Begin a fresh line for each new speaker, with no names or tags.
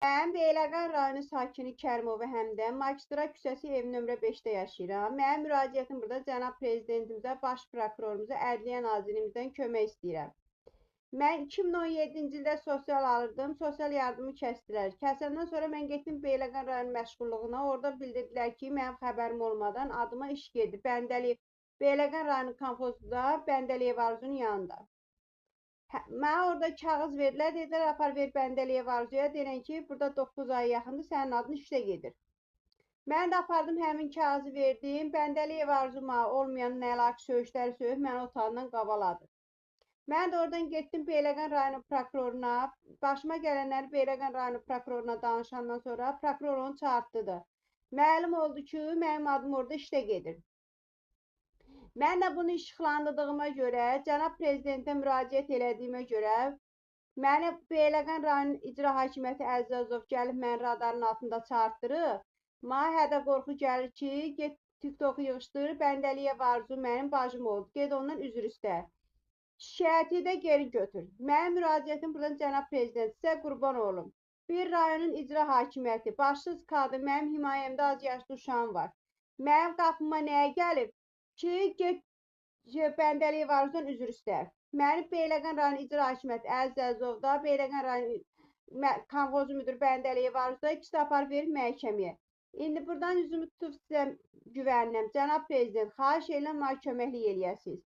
Mən Beyləqan rayonu sakini Kərimova Həmdə, Magistrat küçəsi ev nömrə 5-də yaşayıram. Mənim müraciətim burada cənab prezidentimizə, baş prokurorumuza, Ədliyyə nazirimizdən kömək istəyirəm. Mən 2017-ci ildə sosial alırdım, sosial yardımı kəsdilər. Kəsəndən sonra mən getdim Beyləqan rayon məşğulluğuna. Orada bildirdilər ki, mənim xəbərim olmadan adıma iş gedir. Bəndəli Beyləqan rayonu kolxozunda Bəndəliyev Arzunun yanında. Hə, mənə orada kağız verdilər, dedilər apar ver Bəndəliyev Arzuya, deyirən ki, burada 9 ay yaxındır, sənin adın işdə gedir. Mən də apardım, həmin kağızı verdim. Bəndəliyev Arzu mənə olmayan nəlaq söyüşləri söyüb məni otağından qavaladı. Mən də oradan getdim Beyləqan rayonu prokuroruna. Başıma gələnləri Beyləqan rayonu prokuroruna danışandan sonra prokuror onu çağırtdı. Məlum oldu ki, mənim adım orada işdə gedir. Mən də bunu işıqlandırdığıma görə, cənab prezidentə müraciət elədiyimə görə məni Beyləqan rayon icra hakimiyyəti Əzizov gəlib məni radarın altında çağırtdırıb. Mənə hədə qorxu gəlir ki, get TikToku yığışdır, Bəndəliyev Arzu mənim bacım oldu. Get ondan üzr istə. Şikayəti də geri götür. Mənim müraciətim buradan cənab prezident, sizə qurban olum. Bir rayonun icra hakimiyyəti, başsız qadın, mənim himayəmdə az yaşlı uşağım var. Mənim qapıma nəyə gəlib? Ki, get Bəndəliyev Arzudan üzr istə. Məni Beyləqan rayon icra hakimiyyəti Əziz Əzizovda, Beyləqan rayon kolxozu müdiri Bəndəliyev Arzuda ikisi aparıb verib məhkəməyə. İndi buradan üzümü tutub sizə güvənirəm. Cənab prezident, xahiş edirəm, mənə köməklik eləyəsiniz.